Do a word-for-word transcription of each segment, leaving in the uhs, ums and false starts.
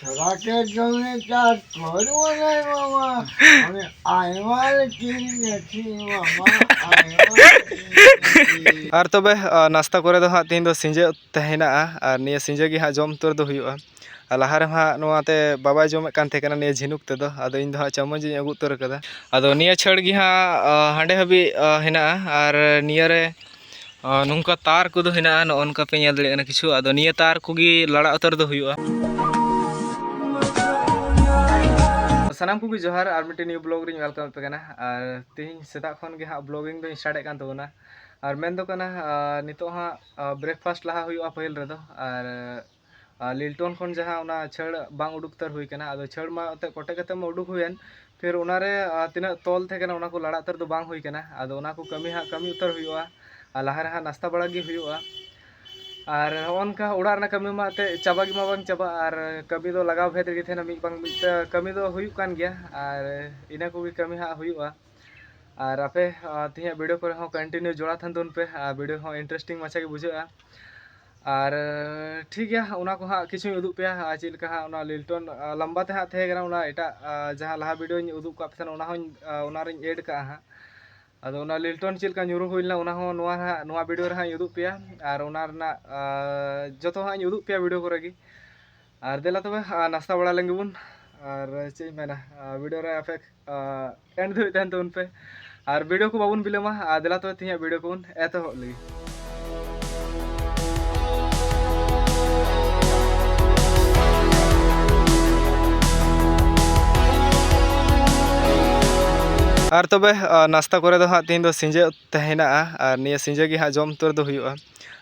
ᱨᱟᱠᱮᱴ ᱡᱚᱢᱮ ᱪᱟᱥ ᱠᱚᱨᱩᱣᱟᱞᱟᱭ ᱢᱟᱢᱟ᱾ ᱟᱢᱮ ᱟᱭᱢᱟ ᱞᱮ ᱠᱤᱨᱤᱧ ᱟᱹᱠᱷᱨᱤᱧ ᱢᱟᱢᱟ, ᱟᱭᱢᱟ ᱞᱮ ᱠᱤᱨᱤᱧ ᱟᱹᱠᱷᱨᱤᱧ᱾ ᱟᱨ ᱛᱚᱵᱮ, ᱟ, ᱱᱟᱥᱛᱟ ᱠᱚᱨᱮ ᱫᱚ ᱦᱟᱸᱜ ᱛᱮᱦᱮᱧ ᱫᱚ ᱥᱤᱸᱡᱟᱹ ᱛᱮ ᱦᱮᱱᱟᱜᱼᱟ, ᱟᱨ ᱱᱤᱭᱟᱹ ᱥᱤᱸᱡᱟᱹ ᱜᱮ ᱦᱟᱸᱜ ᱡᱚᱢ ᱩᱛᱟᱹᱨ ᱫᱚ ᱦᱩᱭᱩᱜᱼᱟ᱾ ᱟᱨ ᱞᱟᱦᱟ ᱨᱮᱢᱟ ᱦᱟᱸᱜ ᱱᱚᱣᱟ ᱛᱮ ᱵᱟᱵᱟᱭ ᱡᱚᱢᱮᱫ ᱠᱟᱱ ᱛᱟᱦᱮᱸ ᱠᱟᱱᱟ ᱱᱤᱭᱟᱹ ᱡᱷᱤᱱᱩᱠ ᱛᱮᱫᱚ, ᱟᱫᱚ ᱤᱧ ᱫᱚ ᱦᱟᱸᱜ ᱪᱟᱢᱚᱪ ᱤᱧ ᱟᱹᱜᱩ ᱩᱛᱟᱹᱨ ᱠᱟᱫᱟ᱾ ᱟᱫᱚ ᱱᱤᱭᱟᱹ ᱪᱷᱟᱹᱲ ᱜᱮ ᱦᱟᱸᱜ, ᱟ, ᱦᱟᱸᱰᱮ ᱦᱟᱹᱵᱤᱡ, ᱟ, ᱦᱮᱱᱟᱜᱼᱟ, ᱟᱨ ᱱᱤᱭᱟᱹ ᱨᱮ ᱟᱨ ᱱᱚᱝᱠᱟ ᱛᱟᱨ ᱠᱚᱫᱚ ᱦᱮᱱᱟᱜᱼᱟ, ᱱᱚᱜᱼᱚ ᱱᱚᱝᱠᱟ ᱯᱮ ᱧᱮᱞ ᱫᱟᱲᱮᱭᱟᱜ ᱠᱟᱱᱟ ᱠᱤᱪᱷᱩ᱾ ᱟᱫᱚ ᱱᱤᱭᱟᱹ ᱛᱟᱨ ᱠᱚᱜᱮ ᱞᱟᱲᱟ ᱩᱛᱟᱹᱨ ᱫᱚ ᱦᱩᱭᱩᱜᱼᱟ᱾ ᱥᱟᱱᱟᱢ ᱠᱚᱜᱮ ᱡᱚᱦᱟᱨ, ᱟᱨ ᱢᱤᱫᱴᱮᱱ new vlog ᱨᱤᱧ welcome ᱯᱮ ᱠᱟᱱᱟ᱾ ᱟᱨ ᱛᱮᱦᱮᱧ ᱥᱮᱛᱟᱜ ᱠᱷᱚᱱ ᱜᱮ ᱦᱟᱸᱜ vlogging ᱫᱚᱧ start ᱮᱫ ᱠᱟᱱ ᱛᱟᱵᱚᱱᱟ᱾ ᱟᱨ ᱢᱮᱱ ᱫᱚ ᱠᱟᱱᱟ, ᱟᱨ ᱱᱤᱛᱚᱜ ᱦᱟᱸᱜ, ᱟᱨ breakfast ᱞᱟᱦᱟ ᱦᱩᱭᱩᱜᱼᱟ ᱯᱟᱹᱦᱤᱞ ᱨᱮᱫᱚ᱾ ᱟᱨ ᱟᱨ ᱞᱤᱞᱴᱚᱱ ᱠᱷᱚᱱ ᱡᱟᱦᱟᱸ ᱚᱱᱟ ᱪᱷᱟᱹᱲ ᱵᱟᱝ ᱩᱰᱩᱠ ᱩᱛᱟᱹᱨ ᱦᱩᱭ ᱠᱟᱱᱟ, ᱟᱫᱚ ᱪᱷᱟᱹᱲ ᱢᱟ ᱮᱱᱛᱮᱫ ᱠᱚᱴᱮᱡ ᱠᱟᱛᱮ ᱢᱟ ᱩᱰᱩᱠ ᱦᱩᱭᱮᱱ, ᱯᱷᱤᱨ ᱚᱱᱟᱨᱮ, ᱟᱨ ᱛᱤᱱᱟᱹᱜ ᱛᱚᱞ ᱛᱟᱦᱮᱸ ᱠᱟᱱᱟ ᱚᱱᱟ ᱠᱚ ᱞᱟᱲᱟ ᱩᱛᱟᱹᱨ ᱫᱚ ᱵᱟᱝ ᱦᱩᱭ ᱠᱟᱱᱟ᱾ ᱟᱫᱚ ᱚᱱᱟ ᱠᱚ ᱠᱟᱹᱢᱤ ᱦᱟᱸᱜ ᱠᱟᱹᱢᱤ ᱩᱛᱟᱹᱨ ᱦᱩᱭᱩᱜᱼᱟ, ᱟᱨ ᱞᱟᱦᱟ ᱨᱮ ᱦᱟᱸᱜ ᱱᱟᱥᱛᱟ ᱵᱟᱲᱟ ᱜᱮ ᱦᱩᱭᱩᱜᱼᱟ᱾ ᱟᱨ ᱦᱚᱸᱜᱼᱚ ᱱᱚᱝᱠᱟ ᱚᱲᱟᱜ ᱨᱮᱱᱟᱜ ᱠᱟᱹᱢᱤ ᱢᱟ ᱮᱱᱛᱮᱫ ᱪᱟᱵᱟ ᱜᱮ ᱢᱟ ᱵᱟᱝ ᱪᱟᱵᱟᱜᱼᱟ, ᱟᱨ ᱠᱟᱹᱢᱤ ᱫᱚ ᱞᱟᱜᱟᱣ ᱵᱷᱮᱫ ᱨᱮᱜᱮ ᱛᱟᱦᱮᱱᱟ, ᱢᱤᱫ ᱵᱟᱝ ᱢᱤᱫ ᱠᱟᱹᱢᱤ ᱫᱚ ᱦᱩᱭᱩᱜ ᱠᱟᱱ ᱜᱮᱭᱟ᱾ ᱟᱨ ᱤᱱᱟᱹ ᱠᱚᱜᱮ ᱠᱟᱹᱢᱤ ᱦᱟᱸᱜ ᱦᱩᱭᱩᱜᱼᱟ᱾ ᱟᱨ ᱟᱯᱮ, ᱟᱨ ᱛᱮᱦᱮᱧᱟᱜ video ᱠᱚᱨᱮ ᱦᱚᱸ continue ᱡᱚᱲᱟᱣ ᱛᱟᱦᱮᱱ ᱛᱟᱵᱚᱱ ᱯᱮ, ᱟᱨ video ᱦᱚᱸ interesting ᱢᱟᱪᱷᱟ ᱜᱮ ᱵᱩᱡᱷᱟᱹᱜᱼᱟ᱾ ᱟᱨ ᱴᱷᱤᱠ ᱜᱮᱭᱟ, ᱚᱱᱟ ᱠᱚ ᱦᱟᱸᱜ ᱠᱤᱪᱷᱩᱧ ᱩᱫᱩᱜ ᱯᱮᱭᱟ, ᱟᱨ ᱪᱮᱫ ᱞᱮᱠᱟ ᱦᱟᱸᱜ ᱚᱱᱟ ᱞᱤᱞᱴᱚᱱ, ᱟᱨ ᱞᱟᱢᱵᱟ ᱛᱮ ᱦᱟᱸᱜ ᱛᱟᱦᱮᱸ ᱠᱟᱱᱟ, ᱚᱱᱟ ᱮᱴᱟᱜ, ᱟᱨ ᱡᱟᱦᱟᱸ ᱞᱟᱦᱟ videoᱧ ᱩᱫᱩᱜ ᱠᱟᱜ ᱯᱮ ᱛᱟᱦᱮᱱᱟ, ᱚᱱᱟ ᱦᱚᱸᱧ, ᱟᱨ ᱚᱱᱟ ᱨᱤᱧ add ᱠᱟᱜᱼᱟ ᱦᱟᱸᱜ᱾ ᱟᱫᱚ ᱚᱱᱟ ᱞᱤᱞᱴᱚᱱ ᱪᱮᱫ ᱞᱮᱠᱟ ᱧᱩᱨᱩ ᱦᱩᱭ ᱞᱮᱱᱟ, ᱚᱱᱟ ᱦᱚᱸ ᱱᱚᱣᱟ ᱦᱟᱸᱜ, ᱱᱚᱣᱟ video ᱨᱮ ᱦᱟᱸᱜ ᱤᱧ ᱩᱫᱩᱜ ᱯᱮᱭᱟ, ᱟᱨ ᱚᱱᱟ ᱨᱮᱱᱟᱜ, ᱟᱨ ᱡᱚᱛᱚ ᱦᱟᱸᱜ ᱤᱧ ᱩᱫᱩᱜ ᱯᱮᱭᱟ video ᱠᱚᱨᱮ ᱜᱮ᱾ ᱟᱨ ᱫᱮᱞᱟ ᱛᱚᱵᱮ, ᱟᱨ ᱱᱟᱥᱛᱟ ᱵᱟᱲᱟ ᱞᱮᱱ ᱜᱮᱵᱚᱱ᱾ ᱟᱨ ᱪᱮᱫ ᱤᱧ ᱢᱮᱱᱟ, ᱟᱨ video ᱨᱮ ᱟᱯᱮ, ᱟᱨ end ᱫᱷᱟᱹᱵᱤᱡ ᱛᱟᱦᱮᱱ ᱛᱟᱵᱚᱱ ᱯᱮ᱾ ᱟᱨ video ᱠᱚ ᱵᱟᱵᱚᱱ ᱵᱤᱞᱚᱢᱟ, ᱟᱨ ᱫᱮᱞᱟ ᱛᱚᱵᱮ ᱛᱮᱦᱮᱧᱟᱜ video ᱠᱚᱵᱚᱱ ᱮᱛᱚᱦᱚᱵ ᱞᱮᱜᱮ᱾ ᱟᱨ ᱛᱚᱵᱮ, ᱟᱨ ᱱᱟᱥᱛᱟ ᱠᱚᱨᱮ ᱫᱚ ᱦᱟᱸᱜ ᱛᱮᱦᱮᱧ ᱫᱚ ᱥᱤᱸᱡᱟᱹ ᱛᱮ ᱦᱮᱱᱟᱜᱼᱟ, ᱟᱨ ᱱᱤᱭᱟᱹ ᱥᱤᱸᱡᱟᱹ ᱜᱮ ᱦᱟᱸᱜ ᱡᱚᱢ ᱩᱛᱟᱹᱨ ᱫᱚ ᱦᱩᱭᱩᱜᱼᱟ᱾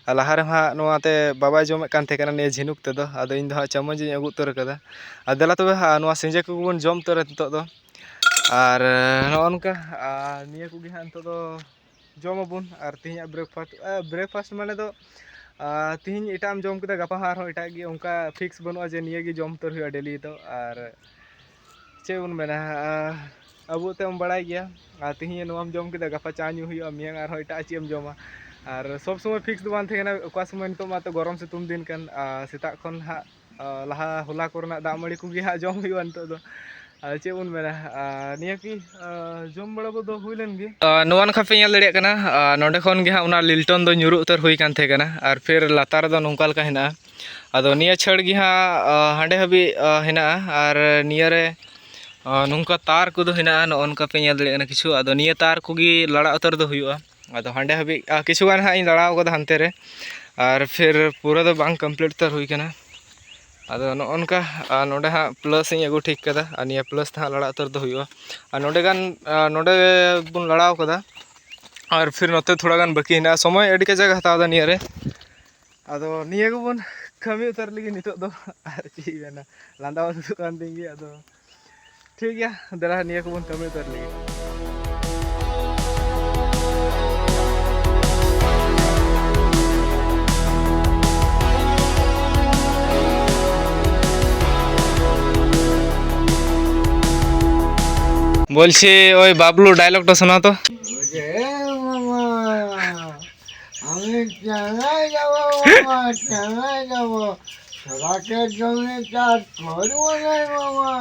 ᱟᱨ ᱞᱟᱦᱟ ᱨᱮᱢᱟ ᱦᱟᱸᱜ ᱱᱚᱣᱟ ᱛᱮ ᱵᱟᱵᱟᱭ ᱡᱚᱢᱮᱫ ᱠᱟᱱ ᱛᱟᱦᱮᱸ ᱠᱟᱱᱟ ᱱᱤᱭᱟᱹ ᱡᱷᱤᱱᱩᱠ ᱛᱮᱫᱚ, ᱟᱫᱚ ᱤᱧ ᱫᱚ ᱦᱟᱸᱜ ᱪᱟᱢᱚᱪ ᱤᱧ ᱟᱹᱜᱩ ᱩᱛᱟᱹᱨ ᱠᱟᱫᱟ᱾ ᱟᱨ ᱫᱮᱞᱟ ᱛᱚᱵᱮ, ᱟᱨ ᱱᱚᱣᱟ ᱥᱤᱸᱡᱟᱹ ᱠᱚᱜᱮ ᱵᱚᱱ ᱡᱚᱢ ᱩᱛᱟᱹᱨᱟ ᱱᱤᱛᱚᱜ ᱫᱚ᱾ ᱟᱨ ᱱᱚᱜᱼᱚ ᱱᱚᱝᱠᱟ, ᱟᱨ ᱱᱤᱭᱟᱹ ᱠᱚᱜᱮ ᱦᱟᱸᱜ ᱱᱤᱛᱚᱜ ᱫᱚ ᱡᱚᱢ ᱟᱵᱚᱱ᱾ ᱟᱨ ᱛᱮᱦᱮᱧᱟᱜ breakfast, ᱟᱨ breakfast ᱢᱟᱱᱮ ᱫᱚ, ᱟᱨ ᱛᱮᱦᱮᱧ ᱮᱴᱟᱜ ᱮᱢ ᱡᱚᱢ ᱠᱮᱫᱟ, ᱜᱟᱯᱟ ᱦᱚᱸ ᱟᱨᱦᱚᱸ ᱮᱴᱟᱜ ᱜᱮ, ᱚᱱᱠᱟ fix ᱵᱟᱹᱱᱩᱜᱼᱟ ᱡᱮ ᱱᱤᱭᱟᱹ ᱜᱮ ᱡᱚᱢ ᱩᱛᱟᱹᱨ ᱦᱩᱭᱩᱜᱼᱟ daily ᱫᱚ᱾ ᱟᱨ ᱪᱮᱫ ᱵᱚᱱ ᱢᱮᱱᱟ, ᱟᱨ ᱟᱵᱚ ᱛᱮᱢ ᱵᱟᱲᱟᱭ ᱜᱮᱭᱟ, ᱟᱨ ᱛᱮᱦᱮᱧ ᱱᱚᱣᱟᱢ ᱡᱚᱢ ᱠᱮᱫᱟ, ᱜᱟᱯᱟ ᱪᱟ ᱧᱩ ᱦᱩᱭᱩᱜᱼᱟ, ᱢᱮᱭᱟᱝ ᱟᱨᱦᱚᱸ ᱮᱴᱟᱜ ᱪᱮᱫ ᱮᱢ ᱡᱚᱢᱟ᱾ ᱟᱨ ᱥᱚᱵᱽ ᱥᱚᱢᱚᱭ fix ᱫᱚ ᱵᱟᱝ ᱛᱟᱦᱮᱸ ᱠᱟᱱᱟ, ᱚᱠᱟ ᱥᱚᱢᱚᱭ ᱱᱤᱛᱚᱜ ᱢᱟ ᱛᱚ ᱜᱚᱨᱚᱢ ᱥᱤᱛᱩᱝ ᱫᱤᱱ ᱠᱟᱱ, ᱟᱨ ᱥᱮᱛᱟᱜ ᱠᱷᱚᱱ ᱦᱟᱸᱜ ᱞᱟᱦᱟ ᱦᱚᱞᱟ ᱠᱚᱨᱮᱱᱟᱜ ᱫᱟᱜ ᱢᱟᱹᱲᱤ ᱠᱚᱜᱮ ᱦᱟᱸᱜ ᱡᱚᱢ ᱦᱩᱭᱩᱜᱼᱟ ᱱᱤᱛᱚᱜ ᱫᱚ᱾ ᱟᱫᱚ ᱪᱮᱫ ᱵᱚᱱ ᱢᱮᱱᱟ, ᱱᱤᱭᱟᱹ ᱠᱤ ᱡᱚᱢ ᱵᱟᱲᱟ ᱠᱚᱫᱚ ᱦᱩᱭ ᱞᱮᱱ ᱜᱮ᱾ ᱱᱚᱣᱟ ᱱᱟᱠᱷᱟ ᱯᱮ ᱧᱮᱞ ᱫᱟᱲᱮᱭᱟᱜ ᱠᱟᱱᱟ, ᱱᱚᱸᱰᱮ ᱠᱷᱚᱱ ᱜᱮ ᱦᱟᱸᱜ ᱚᱱᱟ ᱞᱤᱞᱴᱚᱱ ᱫᱚ ᱧᱩᱨᱩ ᱩᱛᱟᱹᱨ ᱦᱩᱭ ᱠᱟᱱ ᱛᱟᱦᱮᱸ ᱠᱟᱱᱟ᱾ ᱟᱨ ᱯᱷᱤᱨ ᱞᱟᱛᱟᱨ ᱨᱮᱫᱚ ᱱᱚᱝᱠᱟ ᱞᱮᱠᱟ ᱦᱮᱱᱟᱜᱼᱟ᱾ ᱟᱫᱚ ᱱᱤᱭᱟᱹ ᱪᱷᱟᱹᱲ ᱜᱮ ᱦᱟᱸᱜ ᱦᱟᱸᱰᱮ ᱦᱟᱹᱵᱤᱡ ᱦᱮᱱᱟᱜᱼᱟ᱾ ᱟᱨ ᱱᱤᱭᱟᱹᱨᱮ ᱱᱚᱝᱠᱟ ᱛᱟᱨ ᱠᱚᱫᱚ ᱦᱮᱱᱟᱜᱼᱟ, ᱱᱚᱜᱼᱚ ᱱᱚᱝᱠᱟ ᱯᱮ ᱧᱮᱞ ᱫᱟᱲᱮᱭᱟᱜ ᱠᱟᱱᱟ ᱠᱤᱪᱷᱩ᱾ ᱟᱫᱚ ᱱᱤᱭᱟᱹ ᱛᱟᱨ ᱠᱚᱜᱮ ᱞᱟᱲᱟ ᱩᱛᱟᱹᱨ ᱫᱚ ᱦᱩᱭᱩᱜᱼᱟ᱾ ᱟᱫᱚ ᱦᱟᱸᱰᱮ ᱦᱟᱹᱵᱤᱡ ᱠᱤᱪᱷᱩ ᱜᱟᱱ ᱦᱟᱸᱜ ᱤᱧ ᱞᱟᱲᱟᱣ ᱠᱟᱫᱟ ᱦᱟᱱᱛᱮ ᱨᱮ, ᱟᱨ ᱯᱷᱤᱨ ᱯᱩᱨᱟᱹ ᱫᱚ ᱵᱟᱝ ᱠᱚᱢᱯᱞᱤᱴ ᱩᱛᱟᱹᱨ ᱦᱩᱭ ᱠᱟᱱᱟ᱾ ᱟᱫᱚ ᱱᱚᱜᱼᱚ ᱱᱚᱝᱠᱟ ᱱᱚᱸᱰᱮ ᱦᱟᱸᱜ ᱯᱞᱟᱥ ᱤᱧ ᱟᱹᱜᱩ ᱴᱷᱤᱠ ᱠᱟᱫᱟ᱾ ᱟᱨ ᱱᱤᱭᱟᱹ ᱯᱞᱟᱥ ᱛᱮ ᱦᱟᱸᱜ ᱞᱟᱲᱟ ᱩᱛᱟᱹᱨ ᱫᱚ ᱦᱩᱭᱩᱜᱼᱟ᱾ ᱟᱨ ᱱᱚᱸᱰᱮ ᱜᱟᱱ ᱱᱚᱸᱰᱮ ᱵᱚᱱ ᱞᱟᱲᱟᱣ ᱠᱟᱫᱟ᱾ ᱟᱨ ᱯᱷᱤᱨ ᱱᱚᱛᱮ ᱛᱷᱚᱲᱟ ᱜᱟᱱ ᱵᱟᱹᱠᱤ ᱦᱮᱱᱟᱜᱼᱟ᱾ ᱥᱚᱢᱚᱭ ᱟᱹᱰᱤ ᱠᱟᱡᱟᱠ ᱦᱟᱛᱟᱣ ᱮᱫᱟ ᱱᱤᱭᱟᱹ ᱨᱮ᱾ ᱟᱫᱚ ᱱᱤᱭᱟᱹ ᱜᱮᱵᱚᱱ ᱠᱟᱹᱢᱤ ᱩᱛᱟᱹᱨ ᱞᱟᱹᱜᱤᱫ ᱱᱤᱛᱚᱜ ᱫᱚ᱾ ᱟᱨ ᱪᱮᱫ ᱤᱧ ᱢᱮᱱᱟ, ᱞᱟᱸᱫᱟ ᱵᱟᱝ ᱛᱩᱫᱩᱜ ᱠᱟᱱ ᱛᱤᱧ ᱜᱮ᱾ ᱟᱫᱚ ᱴᱷᱤᱠ ᱜᱮᱭᱟ, ᱫᱮᱞᱟ ᱱᱤᱭᱟᱹ ᱠᱚᱵᱚᱱ ᱠᱟᱹᱢᱤ ᱩᱛᱟᱹᱨ ᱞᱟᱹᱜᱤᱫ᱾ বলছি, ওই বাবলু ডায়লগটা শোনা তো। ওরে মামা, আমি চেন্নাই যাবো মামা, চেন্নাই যাবো। সরাকের জমি চাষ করবো না মামা,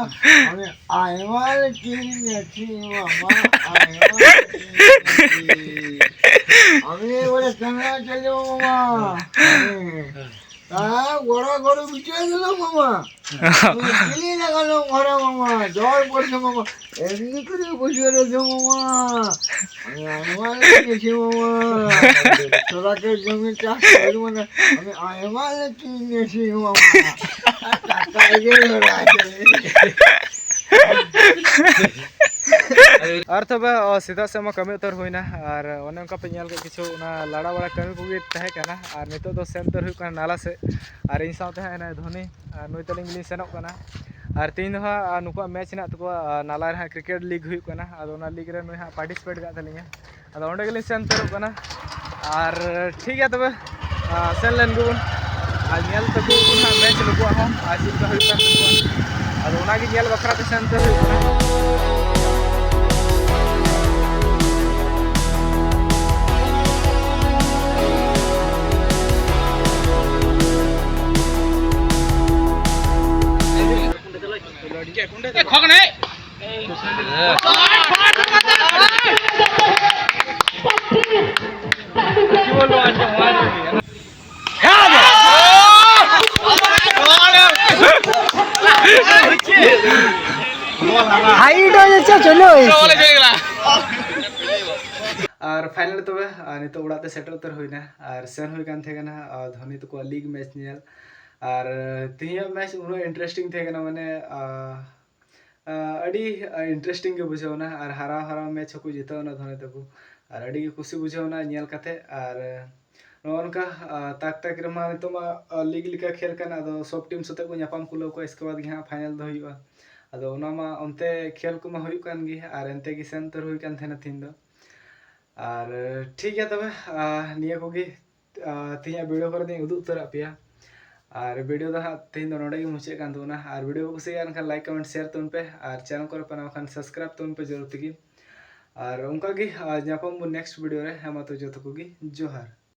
আমি আইমাল কিনেছি মামা, আইমাল কিনেছি। আমি এবারে চেন্নাই চলে যাবো মামা। হ্যাঁ। তা বড় গরু বিচে গেল মামা। আমি কিনে লাগালো ঘরে মামা, জল পড়ছে মামা। এমনি করে বসে রয়েছে মামা। আমি আইমাল কিনেছি মামা। সরাকের জমি চাষ করবো না, আমি আইমাল কিনেছি মামা। আর টাকা এই যে ধরে আছে। ᱟᱨ ᱛᱚᱵᱮ, ᱚ, ᱥᱮᱛᱟᱜ ᱥᱮᱫ ᱢᱟ ᱠᱟᱹᱢᱤ ᱩᱛᱟᱹᱨ ᱦᱩᱭᱱᱟ, ᱟᱨ ᱚᱱᱮ ᱚᱱᱠᱟ ᱯᱮ ᱧᱮᱞ ᱠᱮᱫ ᱠᱤᱪᱷᱩ ᱚᱱᱟ ᱞᱟᱲᱟ ᱵᱟᱲᱟ ᱠᱟᱹᱢᱤ ᱠᱚᱜᱮ ᱛᱟᱦᱮᱸ ᱠᱟᱱᱟ᱾ ᱟᱨ ᱱᱤᱛᱚᱜ ᱫᱚ ᱥᱮᱱ ᱩᱛᱟᱹᱨ ᱦᱩᱭᱩᱜ ᱠᱟᱱᱟ ᱱᱟᱞᱟ ᱥᱮᱫ, ᱟᱨ ᱤᱧ ᱥᱟᱶᱛᱮ ᱦᱟᱸᱜ ᱦᱮᱱᱟᱭ ᱫᱷᱚᱱᱤ, ᱟᱨ ᱱᱩᱭ ᱛᱟᱹᱞᱤᱧ ᱜᱮᱞᱤᱧ ᱥᱮᱱᱚᱜ ᱠᱟᱱᱟ᱾ ᱟᱨ ᱛᱮᱦᱮᱧ ᱫᱚ ᱦᱟᱸᱜ, ᱟᱨ ᱱᱩᱠᱩᱣᱟᱜ ᱢᱮᱪ ᱦᱮᱱᱟᱜ ᱛᱟᱠᱚᱣᱟ, ᱟᱨ ᱱᱟᱞᱟ ᱨᱮ ᱦᱟᱸᱜ ᱠᱨᱤᱠᱮᱴ ᱞᱤᱜᱽ ᱦᱩᱭᱩᱜ ᱠᱟᱱᱟ, ᱟᱫᱚ ᱚᱱᱟ ᱞᱤᱜᱽ ᱨᱮ ᱱᱩᱭ ᱦᱟᱸᱜ ᱯᱟᱨᱴᱤᱥᱤᱯᱮᱴ ᱠᱟᱜ ᱛᱟᱹᱞᱤᱧᱟ᱾ ᱟᱫᱚ ᱚᱸᱰᱮ ᱜᱮᱞᱤᱧ ᱥᱮᱱ ᱩᱛᱟᱹᱨᱚᱜ ᱠᱟᱱᱟ᱾ ᱟᱨ ᱴᱷᱤᱠ ᱜᱮᱭᱟ ᱛᱚᱵᱮ, ᱟᱨ ᱥᱮᱱ ᱞᱮᱱ ᱜᱮᱵᱚᱱ ᱟᱨ ᱧᱮᱞ ᱛᱟᱠᱚ ᱵᱚᱱ ᱦᱟᱸᱜ ᱢᱮᱪ ᱱᱩᱠᱩᱣᱟᱜ ᱦᱚᱸ ᱟᱨ ᱪᱮᱫ ᱞᱮᱠᱟ ᱦᱩᱭᱩᱜ ᱠᱟᱱ ᱛᱟᱠᱚᱣᱟ᱾ ᱟᱫᱚ ᱚᱱᱟᱜᱮ ᱧᱮᱞ ᱵᱟᱠᱷᱨᱟ ᱛᱮ ᱥᱮᱱ ᱩᱛᱟᱹᱨ ᱦᱩᱭᱩᱜ ᱠᱟᱱᱟ᱾ ᱠᱷᱚᱜ ᱱᱮ᱾ हाइट हो जैसे चलो। ᱟᱨ ᱯᱷᱟᱭᱱᱟᱞ ᱛᱚᱵᱮ, ᱟᱨ ᱱᱤᱛᱚᱜ ᱚᱲᱟᱜ ᱛᱮ ᱥᱮᱴᱮᱨ ᱩᱛᱟᱹᱨ ᱦᱩᱭᱱᱟ᱾ ᱟᱨ ᱥᱮᱱ ᱦᱩᱭ ᱠᱟᱱ ᱛᱟᱦᱮᱸ ᱠᱟᱱᱟ, ᱟᱨ ᱫᱷᱚᱱᱤ ᱛᱟᱠᱚᱣᱟᱜ ᱞᱤᱜᱽ ᱢᱮᱪ ᱧᱮᱞ᱾ ᱟᱨ ᱛᱮᱦᱮᱧᱟᱜ ᱢᱮᱪ ᱩᱱᱟᱹᱜ ᱤᱱᱴᱟᱨᱮᱥᱴᱤᱝ ᱛᱟᱦᱮᱸ ᱠᱟᱱᱟ, ᱢᱟᱱᱮ, ᱟᱨ, ᱟᱨ ᱟᱹᱰᱤ ᱤᱱᱴᱟᱨᱮᱥᱴᱤᱝ ᱜᱮ ᱵᱩᱡᱷᱟᱹᱣ ᱮᱱᱟ᱾ ᱟᱨ ᱦᱟᱨᱟᱣ ᱦᱟᱨᱟᱣ ᱢᱮᱪ ᱦᱚᱸᱠᱚ ᱡᱤᱛᱟᱹᱣ ᱮᱱᱟ ᱫᱷᱚᱱᱤ ᱛᱟᱠᱚ᱾ ᱟᱨ ᱟᱹᱰᱤ ᱜᱮ ᱠᱩᱥᱤ ᱵᱩᱡᱷᱟᱹᱣ ᱮᱱᱟ ᱧᱮᱞ ᱠᱟᱛᱮ᱾ ᱟᱨ ᱱᱚᱜᱼᱚ ᱱᱚᱝᱠᱟ, ᱟᱨ ᱛᱟᱠ ᱛᱟᱠ ᱨᱮᱢᱟ ᱱᱤᱛᱚᱜ ᱢᱟ, ᱟᱨ ᱞᱤᱜᱽ ᱞᱮᱠᱟ ᱠᱷᱮᱞ ᱠᱟᱱᱟ, ᱟᱫᱚ ᱥᱚᱵ ᱴᱤᱢ ᱥᱟᱛᱮ ᱠᱚ ᱧᱟᱯᱟᱢ ᱠᱩᱞᱟᱹᱣ ᱠᱚᱣᱟ, ᱤᱥᱠᱮ ᱵᱟᱫᱽ ᱜᱮ ᱦᱟᱸᱜ ᱯᱷᱟᱭᱱᱟᱞ ᱫᱚ ᱦᱩᱭᱩᱜᱼᱟ᱾ ᱟᱫᱚ ᱚᱱᱟ ᱢᱟ ᱚᱱᱛᱮ ᱠᱷᱮᱞ ᱠᱚᱢᱟ ᱦᱩᱭᱩᱜ ᱠᱟᱱ ᱜᱮ, ᱟᱨ ᱮᱱᱛᱮ ᱜᱮ ᱥᱮᱱ ᱩᱛᱟᱹᱨ ᱦᱩᱭ ᱠᱟᱱ ᱛᱟᱦᱮᱱᱟ ᱛᱤᱦᱤᱧ ᱫᱚ᱾ ᱟᱨ ᱴᱷᱤᱠ ᱜᱮᱭᱟ ᱛᱚᱵᱮ, ᱟᱨ ᱱᱤᱭᱟᱹ ᱠᱚᱜᱮ, ᱟᱨ ᱛᱮᱦᱮᱧᱟᱜ ᱵᱷᱤᱰᱤᱭᱳ ᱠᱚᱨᱮ ᱫᱚᱧ ᱩᱫᱩᱜ ᱩᱛᱟᱹᱨᱟᱜ ᱯᱮᱭᱟ᱾ ᱟᱨ ᱵᱷᱤᱰᱤᱭᱳ ᱫᱚ ᱦᱟᱸᱜ ᱛᱮᱦᱮᱧ ᱫᱚ ᱱᱚᱰᱮ ᱜᱮ ᱢᱩᱪᱟᱹᱫ ᱠᱟᱱ ᱛᱟᱵᱚᱱᱟ᱾ ᱟᱨ ᱵᱷᱤᱰᱤᱭᱳ ᱠᱚ ᱠᱩᱥᱤᱭᱟᱜ ᱠᱷᱟᱱ ᱞᱟᱭᱤᱠ, ᱠᱚᱢᱮᱱᱴ, ᱥᱮᱭᱟᱨ ᱛᱟᱵᱚᱱ ᱯᱮ᱾ ᱟᱨ ᱪᱮᱱᱮᱞ ᱠᱚᱨᱮ ᱯᱮ ᱱᱟᱣᱟ ᱠᱷᱟᱱ ᱥᱟᱵᱥᱠᱨᱟᱭᱤᱵ ᱛᱟᱵᱚᱱ ᱯᱮ ᱡᱚᱨᱩᱨ ᱛᱮᱜᱮ᱾ ᱟᱨ ᱚᱱᱠᱟ ᱜᱮ, ᱟᱨ ᱧᱟᱯᱟᱢ ᱵᱚᱱ ᱱᱮᱠᱥᱴ ᱵᱷᱤᱰᱤᱭᱳ ᱨᱮ᱾ ᱦᱮᱸ ᱢᱟ ᱛᱚ ᱡᱚᱛᱚ ᱠᱚᱜᱮ ᱡᱚᱦᱟᱨ᱾